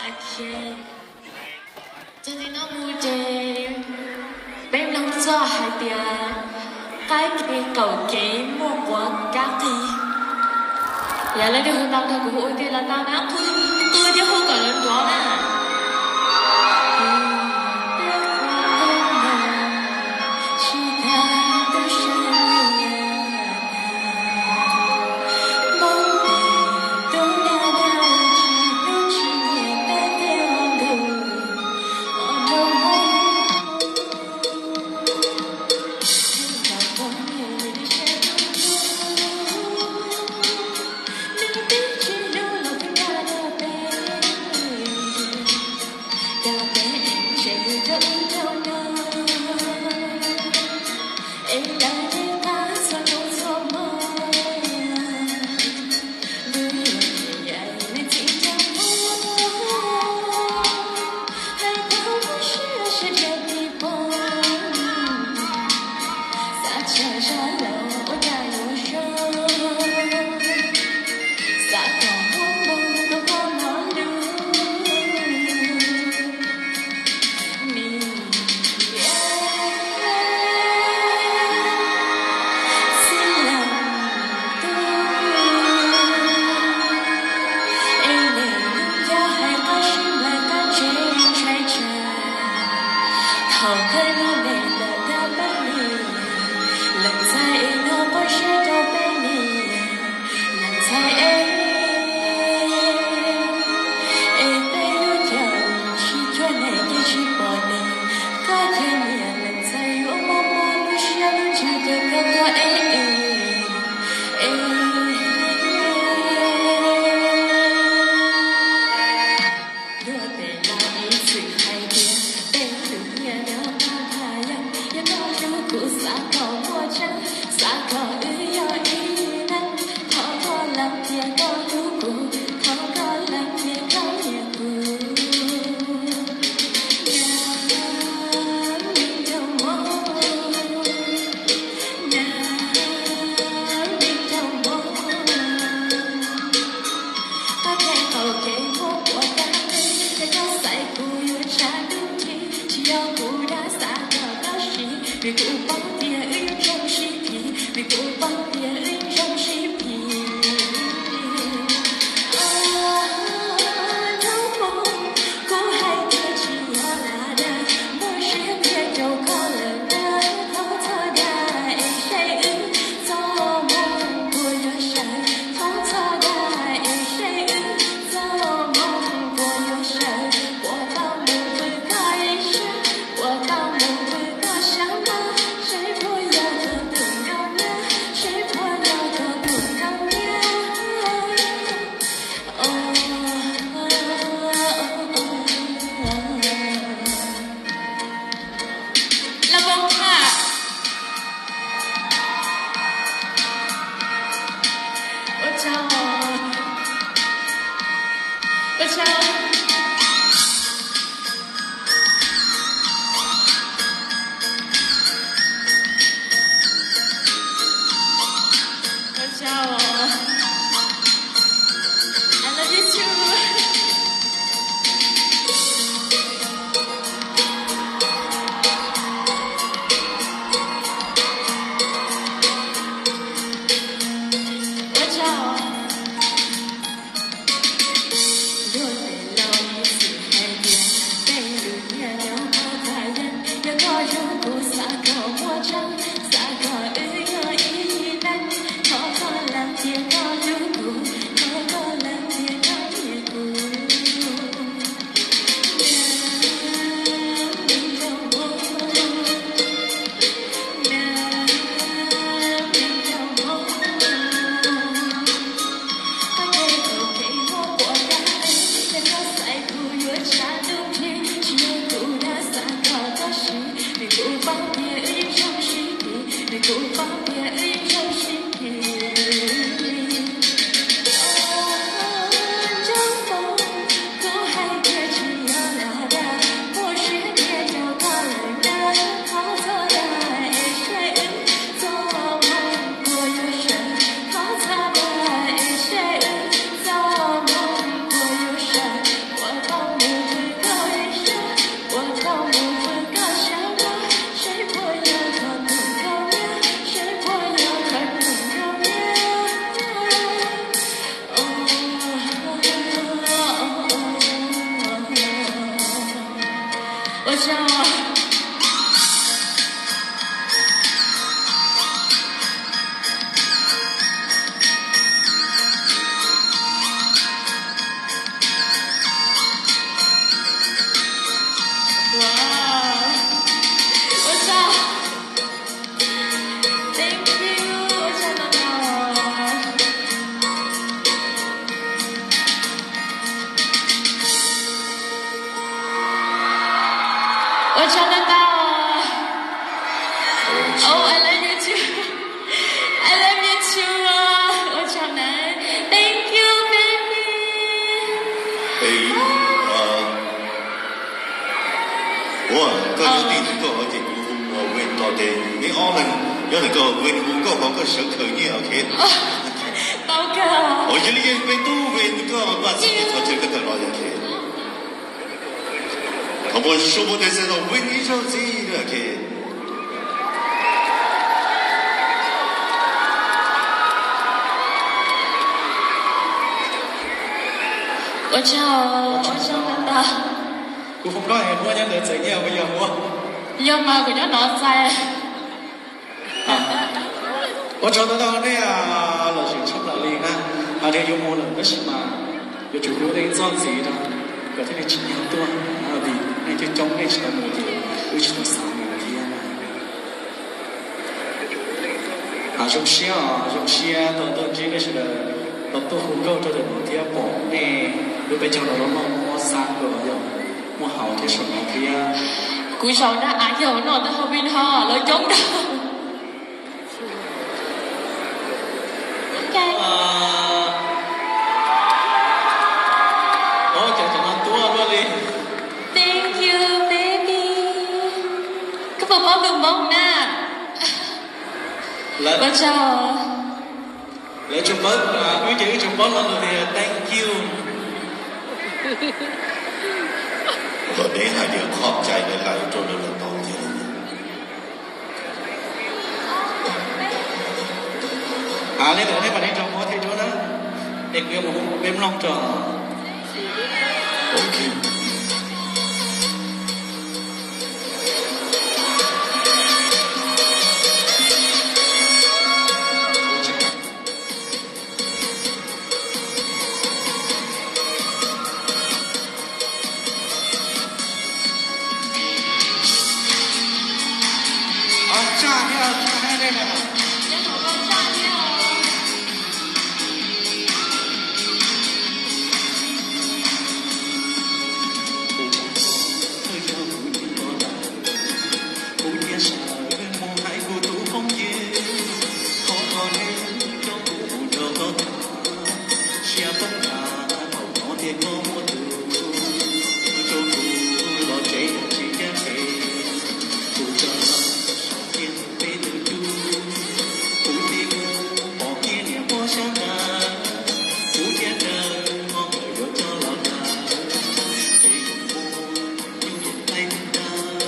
Ok, txog tim no mus ces peb mloog txog hais tias qaib kev qaum kev muaj quav kab qis. Yog leej twg hu tau tag kuv hu ua tiag los tau na, qw, qw thiab hu kom lawv nrov na. Thaum kawg no neb lawm ntag peb niam, lees txhais ib no poj siab rau peb niam, lees txhais es, es peb lub caij tsis cuag neb ces tsis pom neb, koj thiab niam lees txhais yuav muaj muaj lub siab lub ntsws ces koj tuag es, es, es. Luag tej laus ib txwm hais tias peb tus nyiam no mas tham yeej, yog koj hlub kuv xav kom muaj tseeb, xav kom wb yog ib leeg, thov koj lees tias koj hlub kuv, thov koj lees tias koj nyiam kuv. Nyab, me ntxhais muam, nyab, me ntxhais muam. Qaib kev qaum kev muaj quav kab qis, yog koj xaiv kuv yuav tshav ntuj nthi, tsis yog kuv dag xav kom koj siv, vim kuv paub tias wb zoo sib phim, vim kuv paub tias wb zoo sib phim. Hnub no kuv hais tias tsis yog lam dag, muaj siab ntiag rau koj lawm ntag, thov txhob dag es saib wb txoj hmoo puas yuav sawv, thov txhob dag es saib wb txoj hmoo puas yuav sawv, puas tau mus pw koj ib sab, puas tau mus pw koj sab mas, seb puas yog koj tus nkauj nyab, seb puas yog koj tus nkauj nyab. Laj Voos na. Ua tsaug. Ua tsaug. Ua tsaug. I love you too. Ua tsaug. Luag tej laus Ua tsaug. Wow. Ua tsaug. Thank you. Ua tsaug ntau ntau. Ua tsaug ntau ntau. Oh, I love you too. I love you too. Ua tsaug nawb. Thank you, baby. Ua, koj nyob tim koj ces kuv hu ua Win tos tes, neb ob leeg nyob ntawm koj, Win hu koj qhov koj sawv khaws nyiaj, ok. Ua yog li ces peb tub Win koj npaj txhij ces thov caw koj tawm los, ok. Thov muaj sub muaj tes txais tos Win ib zaug ntxiv, ok. Ua tsaug, ua tsaug ntau ntau. Kuv foom koj es muab nyob ntawd txais nyiaj puas yog? Yog mas kuv nyob no txais. Ua tsaug ntau ntau nej, los tsis tshaj plaws li na. Hais tias yuav mus lawm tab sis mas yuav tsum hlub nej txoj ntxiv rau kom thiaj li tsim nyog tuaj, vim nej coob coob nej tsis tau mus ces wb tsis tau xav mus thiab na. Zoo siab os, zoo siab tau tuaj ntsib nej sawv daws, tau tuaj hu nkauj rau ntawm no thiab pom nej lub peb caug no loj loj muab xab nkaus yog muaj haus thiab saum no thiab. Kuv zaum nrog av yaug noj taub hau vij no lawv coob nraug. Cov no tuaj luaj li. Thank you, baby. Koj puas paub lus Hmoob na? Ua tsaug. Lawv tsuas paub, wb ces wb tsuas paub lo lus tias thank you. Kom neb hais tias khom cai lawv lawv rau lawv lawv tau tiag li. Li ntawd nej mam li nrog muab thiab dua na, es kuv yuav mus hu peb mloog rau. Kuv thiaj sawv mus hais kuv tus phooj ywg, thov kom neb coj kuv mus nrog koj tham. Siab poob tas thaum hnov tias koj muaj tus, rau kuv los tsev tsis ncaj qe, kuv rov sau kiag peb tus dub. Kuv thiaj mus pom kiag niam pog sab nraud, kuv thiaj raws hmo nkawd yuav coj los lawm. Peb yuav muaj nyuj yuav thaij mus nrad,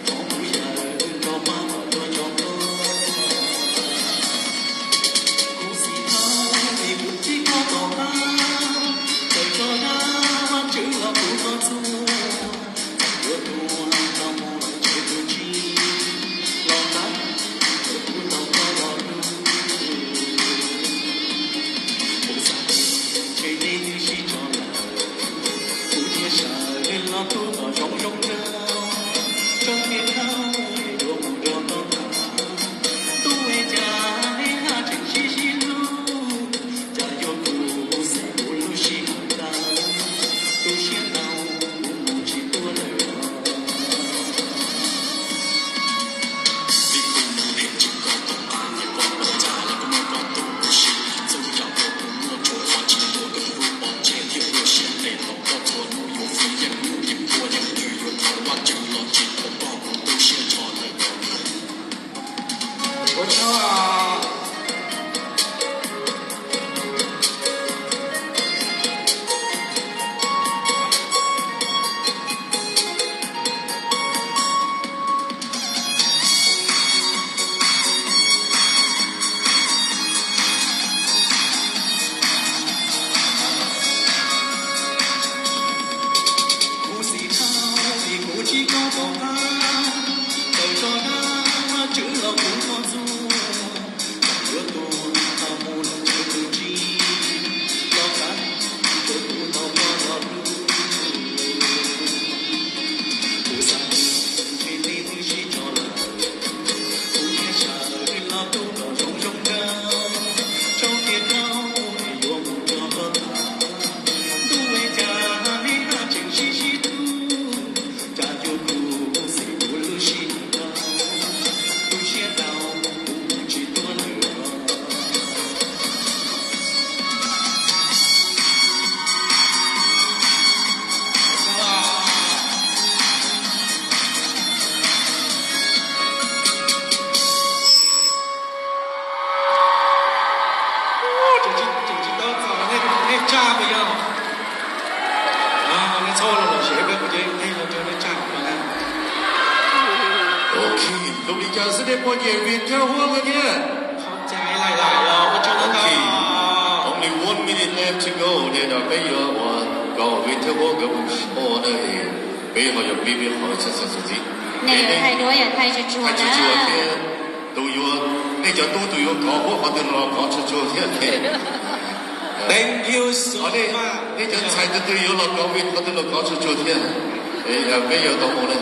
thov kuv yawm nrog pab kom dua nrog koj. Kuv xis tau vim kuv txib koj tom qab, txawm tso dag Vajtswv los kuv txog txhua, txawm yuav tuag tau mus lawm tsev tus tsis los qab, txawm kuv tau koj los lug. Kuv xav tias ntshe nej twb sib tso lawm, kuv thiaj sawv los tuaj kom zoo zoo nraug, tso kiag khau es dua mus nrog koj tham. Tub es cas nej haj tseem sib sib hlub, cas yuav kuv xav kuv lub sij hawm tag, tu siab ntau kuv mus tsis tuaj lawm os. Txhob los lawm, seb peb kuv ces nej los rau nej tsam no na. Ok, lub li cas xwb nej pom nyiam Vim Thaj Huab kawg thiab. Ok, only one minute left to go, ces peb yuav ua kom Vim Thaj Huab nkawd mus so na, peb ho yuav pib peb qhov txhua txhua txhua txhua txhua. Tsuag tsuag thiab, tus yuav, nej cov tub tus yuav kov huab qhov twg los kov tsuag tsuag thiab. Nej cov ntxhais tus twg yuav los kov Vim qhov twg los kov tsuag tsuag thiab. Peb yuav tau mus na.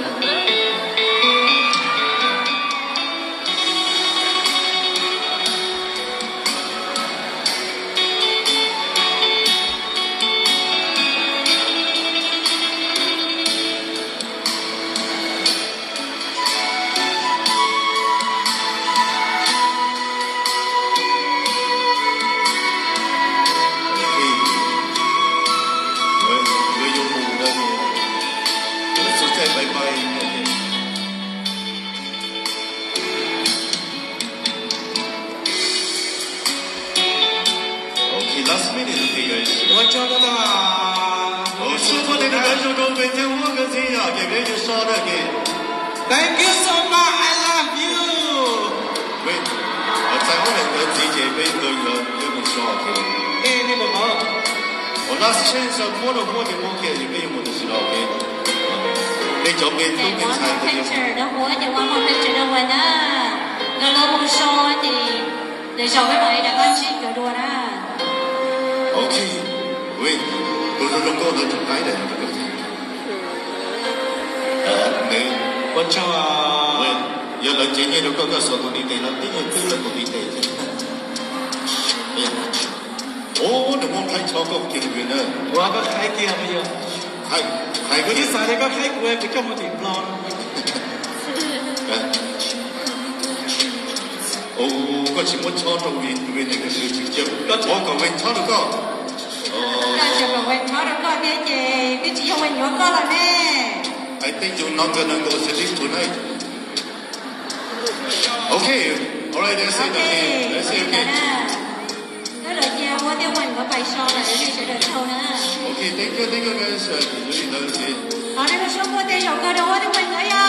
Ok, last minute, ok, guys. Ua tsaug ntau ntau. Ua tsaug ntau ntau, nkawd zoo nkauj Vim Thaj Huab nkawd txiv yom, ces peb yuav so na ces. Thank you so much, I love you. Txais huab ntawm nkawd txiv ces peb nkawd yuav mus so ces. Ua last chance, muab rau huab ces muab kiag ces peb yuav mus tam sim no ces. Nej cov me tub me ntxhais. Picture rau huab ces ua mus picture rau huab na. Nkawd los mus so ces lwm zaus peb mam li rov qab ntsib nkawd dua na. Ok, tus zoo zoo nkauj ntawd tus qaib ntawd. Ua tsaug. Yog lawv cev nyiaj rau koj, koj xuas tus ntiv tes no tib nyuag twb lawv tus ntiv tes. Ub, nws muab qhaib cho koj kiag nws na. Ua koj qhaib kiag yog. Qhaib, qhaib, kuv twb xav tias koj qhaib kuv, kuv coj mus tim Nplog no. Ub, koj tsis muab chob rau Vim, Vim ne, koj tsis cia, koj ua kom Vim chob rau koj. Koj tsis kom Vim chob rau koj thiab ces twb tsis yog Vim yuav koj lawm ne. I think you not gonna go sleep tonight. Ok, alright, that's it. Ok, that's it, ok. Koj lawv cia huab thiab Vim nkawd pais so lawm, nej sawv daws tsaug na. Ok, thank you, thank you guys. Qhov nej mus so muaj tej zaum kawg rau huab thiab Vim nkawd yom.